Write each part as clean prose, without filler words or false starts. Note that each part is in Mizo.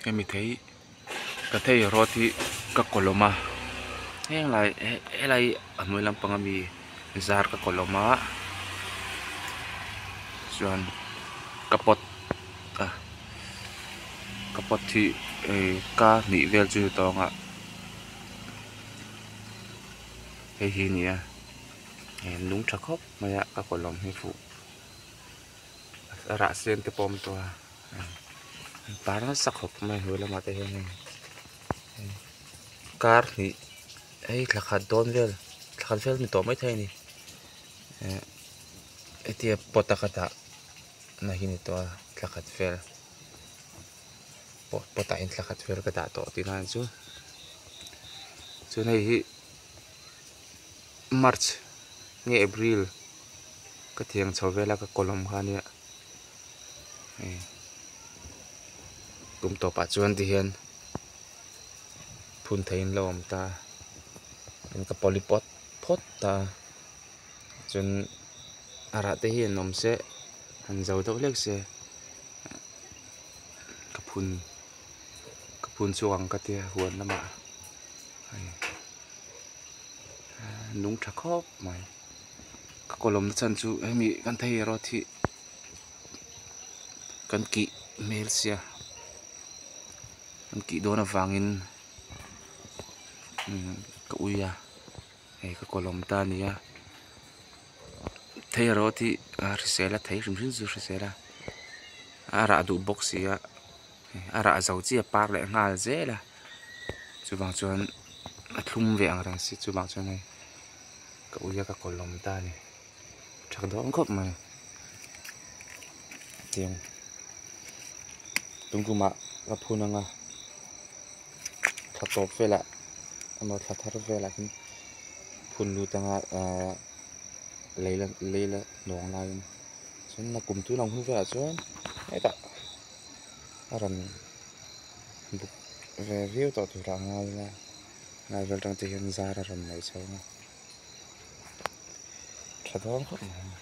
Hemi thei ka thei rawt hi ka kawlawm a heng lai helai a hnuai lampang ami zar ka kawlawm a chuan ka pot a ka pot hi ih ka hnih vel chu tawng a hei hi a ni a lung tha khawp mai a ka kawlawm hi fuh a rah sen te pawh a awm tawh a par nasa khawp mai a hnuai lamah te hian hei kar hnih hei thla khat dawn vel thla khat vel a ni tawh maithei a ni eh hetia pot a ka dah na hi a ni tawh a thla khat vel pot pot ah hian thla khat vel ka dah tawh tihna a ni chu chuan hei hi march nge april ka thiang chho vel a ka kawlawm kha ania hei kum tawpah chuan tihian phun theihin lo awm ta tin ka polypot phawt ta chuan a rah te hi han awm se han zo deuh hlek se ka phun ka phun chhuak ang ka tia huan lamah hei nung tha khawp mai ka kawlawmna chhan chu hemi kan thei erawh hi kan kih hmel sia kan kih dawn avangin ka ui a hei ka kawlawm ta a ni a thei erawh hi a hrisel a thei hrim hrim chu a hrisel a a rah duh bawk si a a rah zo chiah a par leh nghal zel a chuvang chuan a thlum ve ang reng si chuvang chuan hei ka ui a ka kawlawm ta a ni. Tha dawn khawp mai tiang tungkumah ka phun anga thla tawp velah emaw thla thar velah hian phun lut anga ahh lei la lei la hnawng laiin chuan a kum tun ang hun velah chuan hetah a rawn buk ve viau tawh turah a ngai ila helai vel atang te hian zar a rawn nei chho ang a. Tha dawn khawp mai.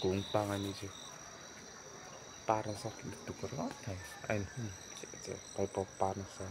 Kung pangai ni chu par nasa lutuk ringawt mai a inhung chiah chiah kal pawh par nasa.